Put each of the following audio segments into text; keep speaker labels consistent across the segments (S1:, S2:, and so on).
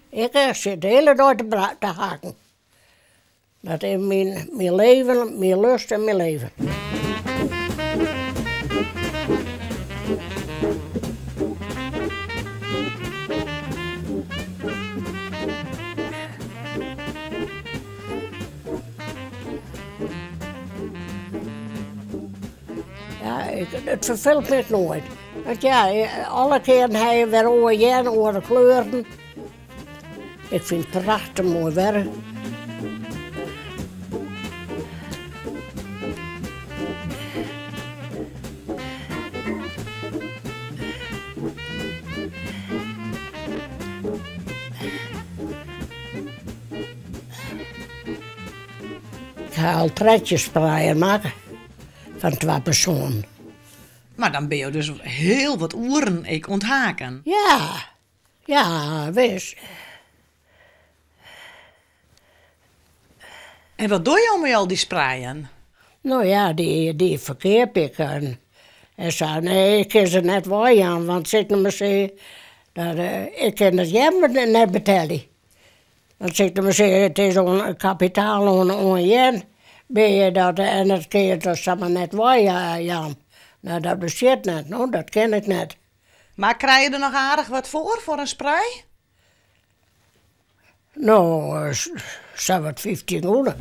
S1: Ik sit de hiele dei te hakken. Dat is myn myn leven, myn lust en myn leven. Ja, it ferfeelt my ek noait. Want ja, alle kearen ha je wer oar jern, oare kleuren. Ik fyn it prachtich moai werk. Ik ha al 13 spreien makke fan twa persoanen.
S2: Mar dan binne jo dus hiel wat oeren ek oan it haken.
S1: Ja, ja, wis.
S2: En wat dogge jo mei al dy spreien?
S1: No ja, dy ferkeap ik en en sa. Nee, ik kin se net weijaan, want sil ik no mar sizze, dat ik kin it jern net betelje. Want sil ik no mar sizze, it is oan kapitaal oan jern bin je dat en dat kin je toch samar net weijaan. No, dat bestiet net, no, dat kin ik net.
S2: Mar krije je der noch aardich wat foar, foar in sprei?
S1: No, sawat 15 gûne.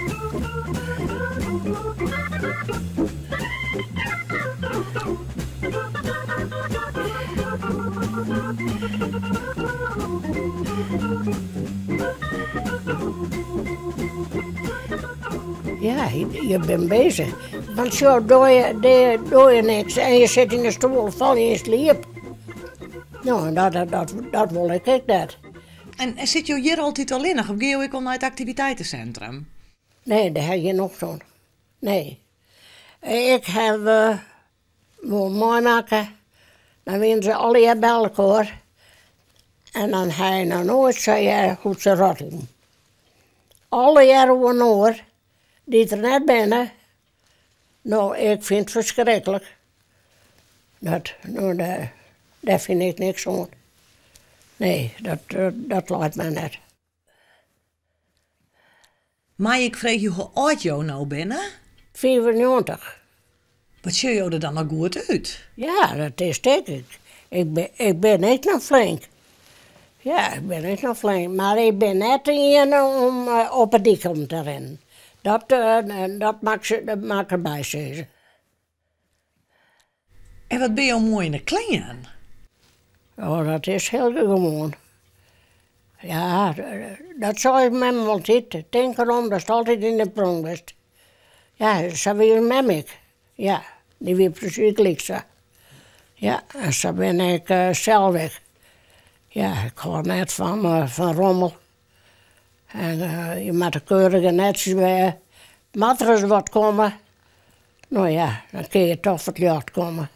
S1: Ja, je binne bezich. Want sjoch, dogge je niks en je sitte yn de stoel, falle je yn sliep. No, en dat wol ik ek net.
S2: En sitte jo hjir altyd allinnich of gean jo ek al nei it aktiviteitesintrum?
S1: Nee, dêr ha ik gjin nocht oan. Nee. Ik ha wol meimakke, dan wiene se allegear by elkoar en dan ha je noch noait sa heard hoe't se rottelen. Allegear oer inoar, dy't der net binne. No, ik fyn it ferskriklik. Dat, no, dêr fyn ik niks oan. Nee, dat leit my net.
S2: Mei ik freegje hoe âld jo no binne?
S1: 95.
S2: Wat sjogge jo der dan noch goed út?
S1: Ja, dat is it ek. Ik bin ek noch flink. Ja, ik bin ek noch flink, mar ik bin net ien om op 'e dyk om te rinnen. Dat, dat moat ik derby sizze.
S2: En wat binne jo moai yn 'e klean?
S1: Oh, dat is hiel gewoan. Ja, dat sei mem altyd, tink derom datst altyd yn 'e pronk bist. Ja, sa wie mem ek. Ja, dy wie presys gelyk sa. Ja, en sa bin ik sels ek. Ja, ik hâld net fan rommel. En je moatte keurich en netsjes wêze. Moat der ris wat komme, no ja, dan kinne je toch foar 't ljocht komme.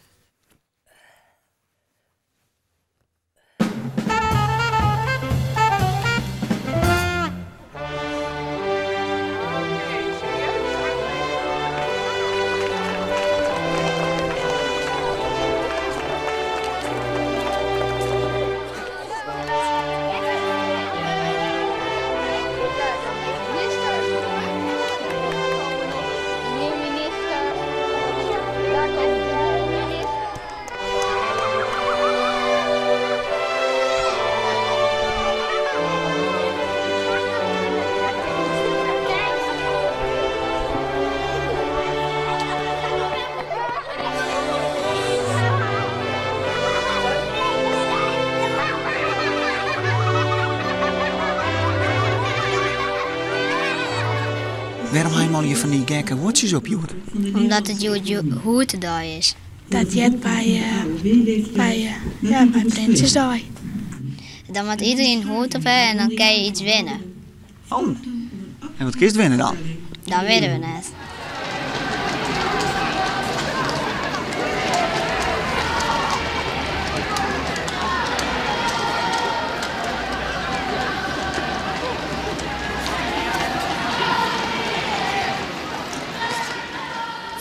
S3: Wêrom ha jim allegear fan dy gekke huodsjes op hjoed?
S4: Omdat it hjoed hoededei is.
S5: Dat heart by, by, ja, by Prinsjesdei.
S4: Dan moat iedereen in hoed op ha en dan kin je iets winne.
S3: Oh, en wat kinst winne dan?
S4: Dat witte we net.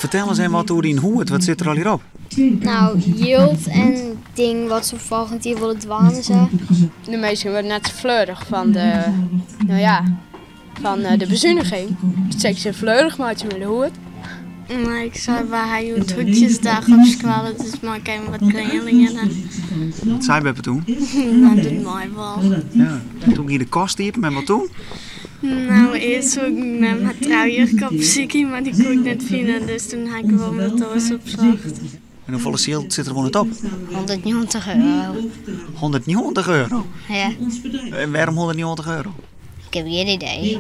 S3: Fertel ris even wat oer dyn hoed, wat sit der allegear op?
S4: Nou, jild en ding wat se folgjend jier wolle dwaan en sa.
S6: De minsken wurde net sa fleurich fan de, no ja, fan de besuniging. Dat sil ik se fleurich meitsje mei de hoed.
S5: No, ik sei wy ha hjoed hoedjesdag op skoalle, dus mei ik even wat klean liene.
S3: Wat sei beppe toen?
S5: No, dat mei wol.
S3: Ja. En toen gie de kast iepen en wat toen?
S5: No, earst soe ik mem har troujurk opsykje, mar dy koe ik net fine, dus toen ha ik wol wat oars opsocht.
S3: En hoefolle jild sit der wol net op?
S4: 190 euro.
S3: 190 euro?
S4: Ja.
S3: En wêrom 190 euro?
S4: Ik heb gjin idee.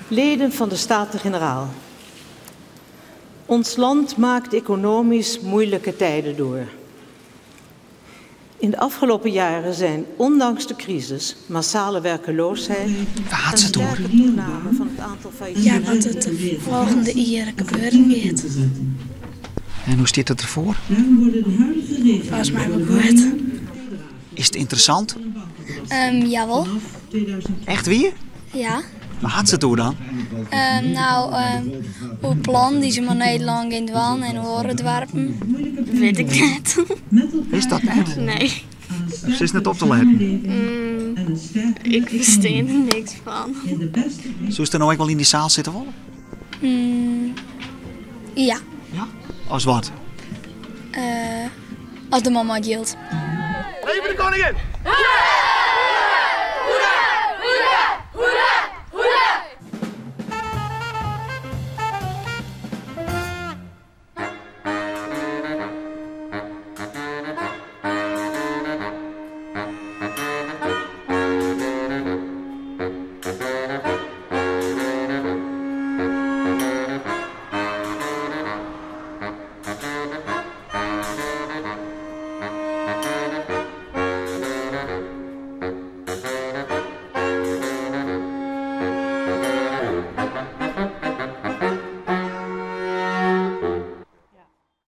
S7: Leden van de Staten-Generaal. Ons land maakt economisch moeilijke tijden door. In de afgelopen jaren zijn, ondanks de crisis, massale werkeloosheid
S3: Waar
S7: en
S3: ze het oer?
S7: sterke toename van het aantal
S5: Ja,
S7: faillissementen
S5: wat it de folgjende jier gebeuren giet.
S3: En hoe stiet it derfoar?
S5: Folgens my wol goed.
S3: Is it ynteressant?
S4: Jawol.
S3: Echt wier?
S4: Ja.
S3: Waar hat se it oer dan?
S4: No, oer plannen dy't se mei Nederlân gean dwaan en oare doarpen. Wit ik net.
S3: Is dat net?
S5: Nee.
S3: Se is net op te letten.
S5: Ik ferstean der niks fan.
S3: Soest der no ek wol yn dy saal sitte wolle?
S4: Ja.
S3: Ja? As wat?
S4: As de man mei it jild.
S8: Leve de koningin!